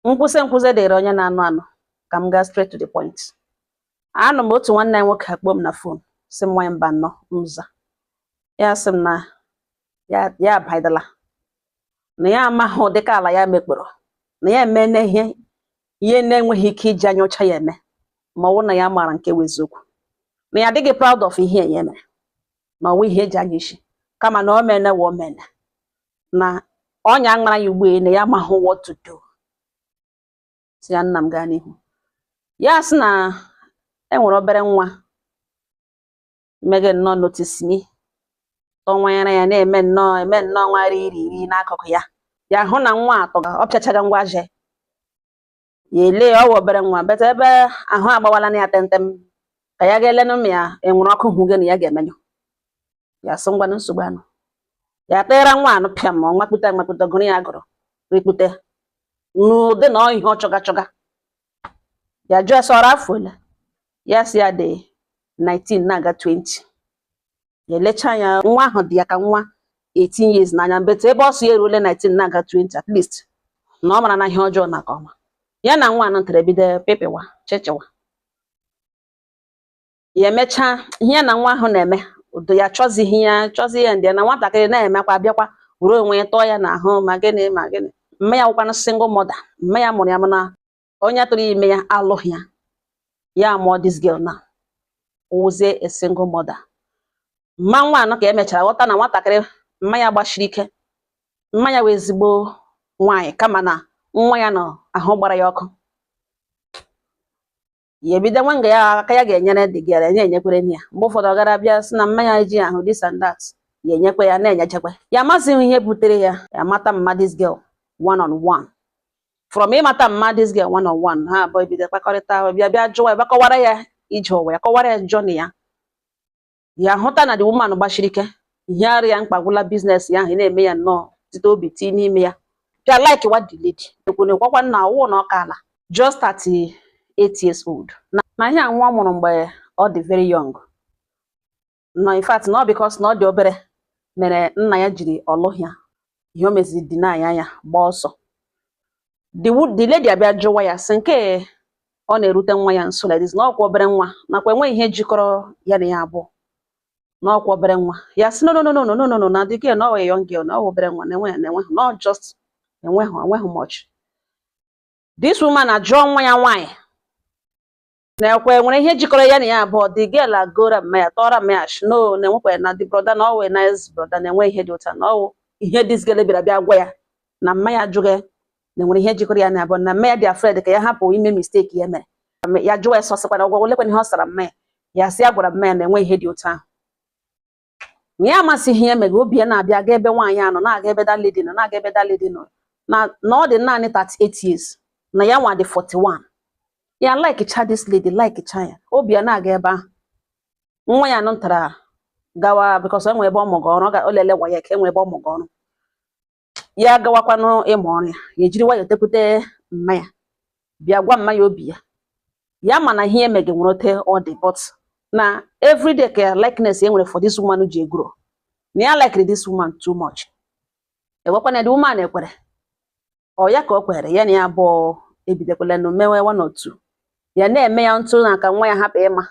Nkwụsị nkwụsị dịrị onye na-anụ anụ. Ka m gaa straight to the point. Anụ m otu nwanne anyị nwoke akpọ m na phone, sị m, "Nwanyị mba nnọọ." Nza ya sị m na ya ya abaidala, na ya amaghị ụdịka ala ya mekpọrọ, na ya emene ihe ihe na-enweghị ike iji anya ọcha ya eme, ma ọ bụrụ na ya maara nke wụ eziokwu, na ya adịghị proud of ihe ya mere, na ọwụ ihe eji anya isi, kama na o mene wa o mene na ọnya mara ya ugbu a, na ya amaghị what to do. Si ya, nna m, gaa n'ihu. Ya sị na e nwere obere nwa mege nnọọ notice me tọnwanyere ya, na-eme nnọọ eme nnọọ nwa iri iri n'akụkụ ya. Ya hụ na nwa atọ ọ pịachaga ngwa aja ya ele ọwa obere nwa bete ebe ahụ agbawala na ya tentem, ka ya ga-elenụ ma ya enwere ọkụ hụ gị na ya ga-emenyụ. Ya sị, ngwanụ, nsogbu anụ. Ya tera nwa anụ pịam, ọ nwakpute nwakpute gụrụ ya gụrụ rikpute n'ụdị na ọ ihe ọ chọga chọga. Ya jụọ ya sị ọrụ afọ ole? Ya sị ya dị 19 na-aga 20. Ya elecha anya, nwa ahụ dị ya ka nwa 18 years n'anya, but ebe ọ sị ya eruole 19 na-aga 20, at least na ọ mara na ihe ọjọọ na ka ọma. Ya na nwa anụ tere bido pịpịwa chịchịwa. Ya emechaa ihe ya na nwa ahụ na-eme, udo ya chọzighị ya chọzi ya ndị ya na nwatakịrị na-emekwa, bịakwa were onwe ya tọọ ya n'ahụ. Ma gịnị, ma gịnị, mma ya wụkwanụ single mother. Mma ya mụrụ ya, mana onye tụrụ ime ya alụghị ya. Ya mụọ this girl na wụzie a single mother. Mma nwa anọ ka emechara ghọta na nwatakịrị mma ya gbachiri ike, mma ya wee ezigbo nwaanyị, kama na nwa ya nọ ahụ gbara ya ọkụ. Ya ebido nwa nga ya aka ya ga-enyere dị gị ya na-enyekwere ya. Mgbe ụfọdụ ọ gara bịa sị na mma ya eji ahụ this and that, ya enyekwa ya na-enyechekwa ya. Amazighị ihe butere ya. Ya mata mma this girl one on one. From ịmata mma this girl one on one, ha abụọ ebido kpakọrịta. Bịa bịa jụwa ya, bịa kọwara ya ije ụwa ya, kọwara ya journey ya. Ya hụta na the woman gbachiri ike, ihe arụ ya mkpagwụla business ya ahụ na-eme ya nnọọ site obi tii n'ime ya. Bịa like what the lady ekwene kwakwa nna ọwụ na ọka ala just 38 years old, na ihe a nwa mụrụ mgbe ọ dị very young no. In fact, na ọ because na ọ dị obere mere nna ya jiri ọlụ ya ihe o meziri, deny ya, ya gbaa ọsọ. The lady abịa jụwa ya sị nke ọ na-erute nwa ya nso like this, na ọkwa obere nwa, nakwa enweghị ihe jikọrọ ya na ya abụọ, na ọkwa obere nwa. Ya sị no, no, no, no, no, no, no, no, na the girl na ọ wụ young girl, na ọ wụ obere nwa, na enweghị na enweghị not just enweghị enweghị much. This woman ajụọ nwa ya nwaanyị na-ekwe nwere ihe jikọrọ ya na ya abụọ. The girl agora mma ya tọọra mma ya shi no, na enwekwa na the brother na ọ wụ nice brother, na enwe ihe dị ụta na ọ wụ ihe this girl bịara bịa gwa ya na mma ya ajụghị na enwere ihe jikọrọ ya na abụọ, na mma ya dị afraid ka ya hapụ ime mistake ya mere. Ya jụọ ya sọsịkwana ọgwa olekwana ihe ọ sara mma ya. Ya sị ya gwara mma ya na enwe ihe dị otu ahụ, na ya amasịghị ya mega obi ya na-abịa ga ebe nwaanyị a nọ, na-aga ebe that lady nọ, na-aga ebe that lady nọ, na ọ dị naanị 38 years, na ya nwa dị 41. Ya like cha this lady, like cha ya, obi ya na-aga ebe ahụ. Nwa ya nọ ntara gawa because enwe ebe ọ mụga ọrụ, ọ ga o lele WAEC, enwe ebe ọ mụga ọrụ. Ya gawakwanụ ịmụ ọrụ ya, ya ejiri nwayọọ tekwute mma ya, bịa gwa mma ya obi ya. Ya ma na ihe emege nwere ote ọ dị, but na everyday ka likeness e nwere for this woman ji egro, na ya like this woman too much. Ewekwana the woman ekwere ọ ya ka o kwere ya na ya abụọ ebidokwala nụ mewe one or two. Ya na-eme ya ntụ na ka nwa ya hapụ ịma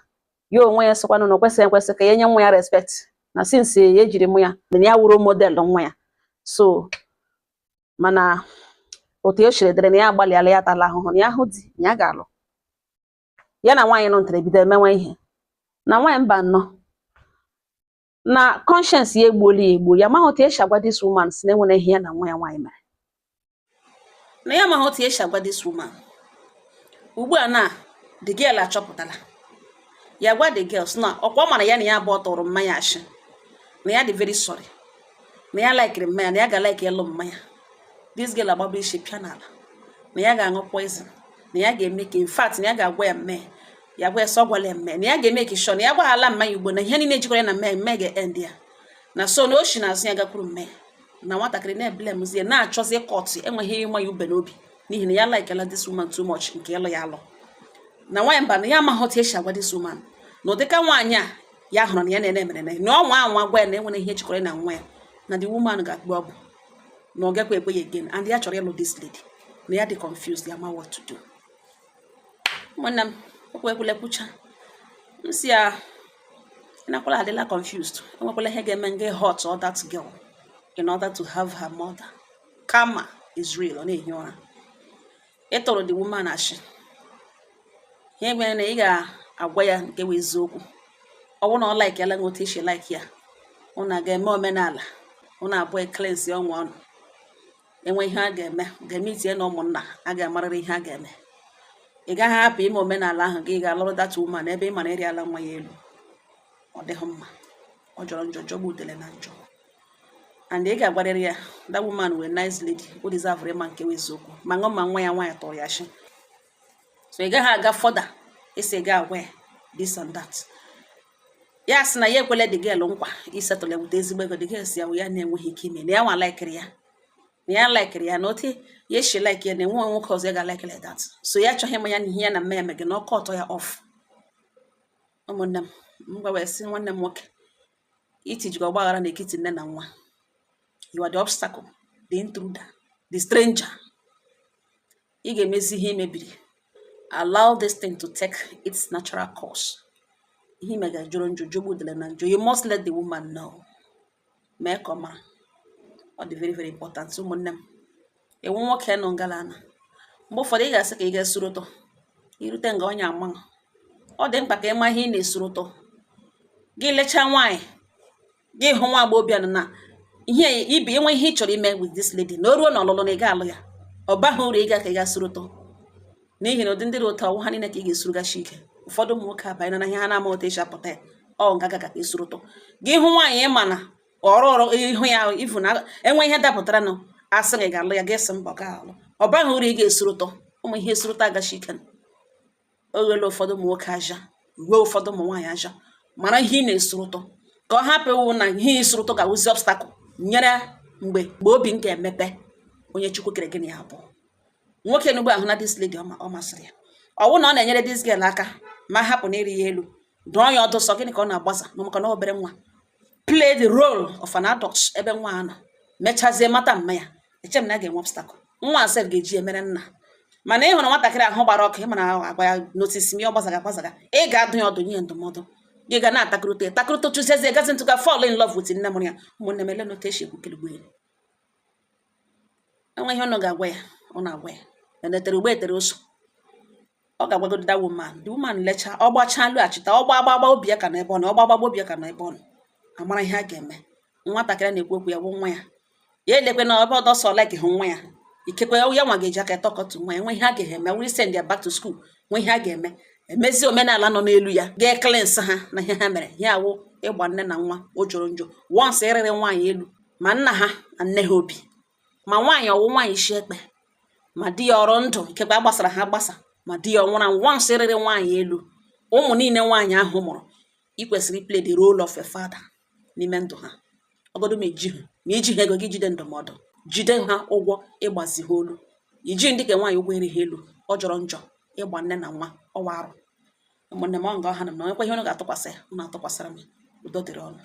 ya onwe ya sịkwanụ na o kwesịghị ekwesị ka ya nye nwa ya respect, na since ya ejiri mụ ya na ya wuru model nwa ya. So mana otu o siri dịrị na ya agbalịala, ya atala ahụhụ na ya hụ di na ya ga-alụ. Ya na nwaanyị nọ ntara ebido emenwe ihe na nwaanyị mba nnọọ na conscience ya egbuola ya egbuo. Ya amaghị otu esi agwa this woman si na enwere ihe ya na nwa ya nwaanyị mere, na ya amaghị otu esi agwa this woman. Ugbu a na the girl achọpụtala. Ya gwa the girl sị na ọkwa ọ mara ya na ya abụọ tụrụ mmanya ashị, na ya dị very sorry, na ya likiri mmanya, na ya ga like ịlụ mmanya. This girl agbaba isi pịa n'ala, na ya ga-aṅụ poison, na ya ga-eme ka, in fact, na ya ga-agwa ya mme ya, gwa ya sọ gwala ya mme na ya ga-eme ka sure na ya gwaghala mmanya ugbo, na ihe niile jikọrọ ya na mme mme ga-end ya. Na so na o shi n'azụ ya gakwuru mme na nwatakịrị na-eblemzie, na-achọzi kọt enweghị ịma ya ube n'obi, n'ihi na ya likela this woman too much nke ịlụ ya alụ. Na nwaanyị mba na ya amaghị otu esi agwa this woman na ụdịka nwaanyị a ya hụrụ na ya na-ene mere na ọnwa anwa gwa ya na enwere ihe jikọrọ ya na nwa ya, na the woman ga-akpụ ọgwụ, na ọ gakwa ekwe ya again, and ya chọrọ ịlụ this lady. Na ya dị confused, ya ma what to do. Ụmụnne m, okwu ekwule kwucha, m si ya nakwala adịla confused. Enwekwala ihe ga-eme nga hurt all that girl in order to have her mother. Karma is real. Ọ na-ehi ụra. Ịtụrụ the woman ashị, ihe mere na ị ga-agwa ya nke bụ eziokwu. Ọ bụrụ na ọ like yala otu isi like ya, ụnụ ga-eme omenala, ụnụ abụọ cleanse ọnwa ọnụ, enwe ihe a ga-eme, ga-eme itinye na ụmụnna a ga-amarịrị ihe a ga-eme. Ị gaghị ahapụ ime omenala ahụ, gị ga-alụrụ that woman ebe ị mara ịrịala nwa ya elu. Ọ dịghị mma, ọ jọrọ njọ, jọgbu udele na njọ. And ị ga-agwarịrị ya that woman were nice lady, o deserve ịma nke bụ eziokwu, ma ṅụ ma nwa ya nwaanyị tụrụ ya ashị. So ị gaghị aga further isi ga agwa ya this and that. Ya sị na ya ekwele the girl nkwa isettle ya wute ezigbo ego. The girl si ya wụ ya na-enweghị ike ime, na ya nwa likeri ya, na ya likeri ya, na otu ya esi like ya, na enwe nwoke ọzọ ya ga like like that. So ya achọghị ịma ya na ihe ya na mme ya mege na ọkọ ọtọ ya off. Ụmụnne m, m gwa wee sị, nwanne m nwoke, itijikwa ọgbaghara n'etiti nne na nwa. You are the obstacle, the intruder, the stranger. Ị ga-emezi ihe imebiri. Allow this thing to take its natural course. Ihe imega jụrụ njọ, jọgbu udele na njọ. You must let the woman know, mee ka ọ mara. Ọ dị very very important. Ụmụnne m, ewu nwoke nọ ngalana, mgbe ụfọdụ ị ga-asị ka ị ga-esuru ụtọ irute nga onye ama. Ọ dị mkpa ka ị ma ihe ị na-esuru ụtọ. Gị lechaa nwaanyị, gị hụ nwa agbọghọbịa nọ na ihe ibi, enwe ihe ị chọrọ ime with this lady, na o ruo n'ọlụlụ na ị ga-alụ ya, ọ baghị uru ịga ka ị ga suru ụtọ, n'ihi na ụdị ndị dị ụtọ ọwụ ha niile ka ị ga-esurugachi ike. Ụfọdụ ụmụ nwoke abanye na ihe ha na-ama otu esi apụta ya. Ọ ngaga ka esuru ụtọ. Gị hụ nwaanyị ịma na ọrụ ọrụ ihu ya ifu na enwe ihe dapụtara nụ, asị gị ga-alụ ya, gị sị mba, ọ gaghị alụ. Ọ baghị uru ị ga-esuru ụtọ. Ụmụ ihe esuru ụtọ agachi ike. O ghele ụfọdụ ụmụ nwoke aja, uwe ụfọdụ ụmụ nwaanyị aja. Mara ihe ị na-esuru ụtọ, ka ọ hapụ iwu na ihe isuru ụtọ ga-awụzi obstacle nyere mgbe mgbe obi m ga-emepe. Onye Chukwu kere gịnị ya abụọ nwoke n'ugbo ahụ na this lady ọ masịrị ya, ọ wụ na ọ na-enyere this girl aka, ma hapụ na ịrị ya elu, dụọ ya ọdụ. Sọ gịnị ka ọ na-agbaza na maka na obere nwa? Play the role of an adult ebe nwa a nọ, mechazie mata mma ya. Eche m na a ga-enwe obstacle. Nwa asef ga-eji emere nna, mana ị hụrụ nwatakịrị ahụ gbara ọkụ, ị mara agwa ya notice m ya, ọ gbazaga agbazaga. Ị ga-adụ ya ọdụ, nye ya ndụmọdụ, gị ga na-atakụrụta takụrụta, chụziezi gazi ntụga fall in love with nne mụrụ ya. Ụmụnne m, ele n'otu esi ekwu kelegbu elu. Enwe ihe ụnụ ga-agwa ya, ọ na-agwa ya na etere ugbo etere ose. Ọ ga-agwagodo that woman. The woman lechaa, ọ gbachaa, lụghachita, ọ gba agba agba obi ya ka nọ ebe ọ nọ, ọ gba agba obi ya ka nọ ebe ọ nọ. Amara ihe a ga-eme. Nwatakịrị na-ekwu okwu ya bụ nwa ya, ya elekwe na ebe ọdọ sọ like hụ nwa ya. Ikekwe ya nwa ga-eji aka etọkọtụ nwa ya. Nwe ihe a ga-eme, wuri send ya back to school. Nwe ihe a ga-eme, emezi omenala nọ n'elu ya, ga cleanse ha na ihe ha mere. Ya awụ ịgba nne na nwa o jọrọ njọ. Once ịrịrị nwaanyị elu, ma nna ha na nne ha obi, ma nwaanyị ọwụ nwaanyị isi ekpe, ma di ya ọrụ ndụ, ikekwe a gbasara ha agbasa, ma di ya ọ nwụrụ anwụ, once ịrịrị nwaanyị elu, ụmụ niile nwaanyị ahụ mụrụ, ị kwesịrị play the role of a father n'ime ndụ ha. Ọgọdụ ma ejighị ma iji ha ego gị, jide ndụmọdụ, jide ha ụgwọ ịgbazi ha olu. Iji ndị ka nwaanyị ụgwọ eri ha elu, ọ jọrọ njọ. Ịgba nne na nwa ọwa arụ. Ụmụnne m, ọ nga ọha na m na onwekwa ihe unu ga-atụkwasị ya, unu atụkwasịra m. Udo dịrị ọnụ.